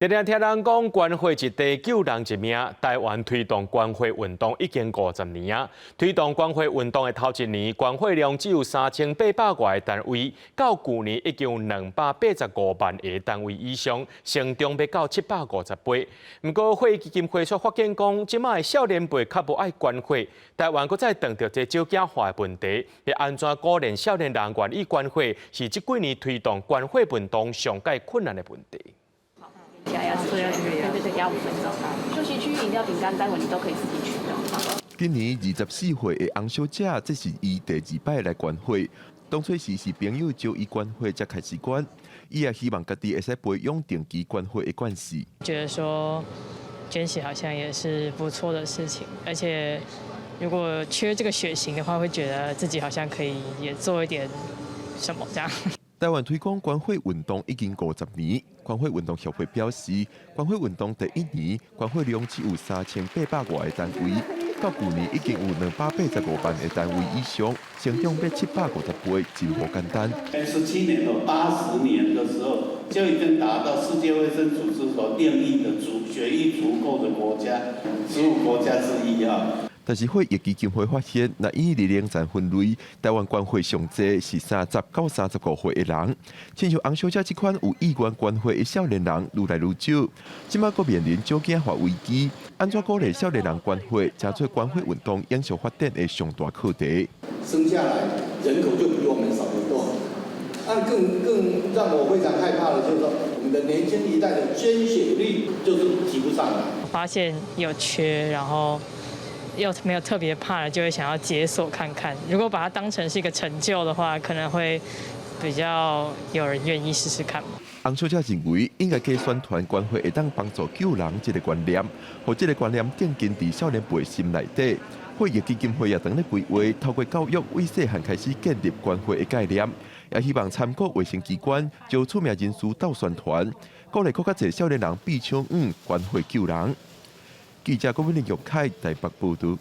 定定聽人講，捐血一滴救人一命。台灣推動捐血運動已經50年啊！推動捐血運動的頭一年，捐血量只有3800外個單位，到舊年已經有285萬個單位以上，成長欲到750倍。毋過血液基金會卻發現講，這馬的少年輩較無愛捐血，台灣閣再碰著這少子化的問題，欲按怎鼓勵少年人願意捐血，是這幾年推動捐血運動上蓋困難的問題。加壓對對對，壓5分鐘。休息區飲料、餅乾，待會你都可以自己取的。今年24歲的洪小姐，這是伊第二擺來捐血。當初時是朋友招伊捐血才開始捐，伊也希望家己會使培養定期捐血的慣勢。覺得說捐血好像也是不錯的事情，而且如果缺這個血型的話，會覺得自己好像可以也做一點什麼這樣。台灣推廣捐血運動已經50年，捐血運動協會表示，捐血運動第一年捐血量只有3800外個單位，到舊年已經有285萬個單位以上，成長欲750倍，真無簡單。17年到80年的時候，就已經達到世界衛生組織所定義的足血液足夠的國家，15國家之一啊。但是血液基金會發現，若以年齡層分類，台灣捐血上濟是30到35歲的人。親像洪小姐這款有意願捐血的少年人愈來愈少，這馬閣面臨少子化危機，按怎鼓勵少年人捐血，成做捐血運動永續發展的上大課題。生下來人口就比我們少得多，那更讓我非常害怕的就是說，我們的年輕一代的捐血率就是提不上來。發現有缺，然後又沒有特別怕，就會想要解鎖看看。如果把它當成是一個成就的話，可能會比較有人願意試試看。洪小姐認為應該加宣傳捐血會當幫助救人這個觀念，予這個觀念釘根佇少年輩心內底。血液基金會也當咧規劃，透過教育為細漢開始建立捐血的概念，也希望參考衛生機關，招出名人士鬥宣傳，鼓勵閣較濟少年人變搶五捐血救人。記者郭文玲、玉凱台北報導。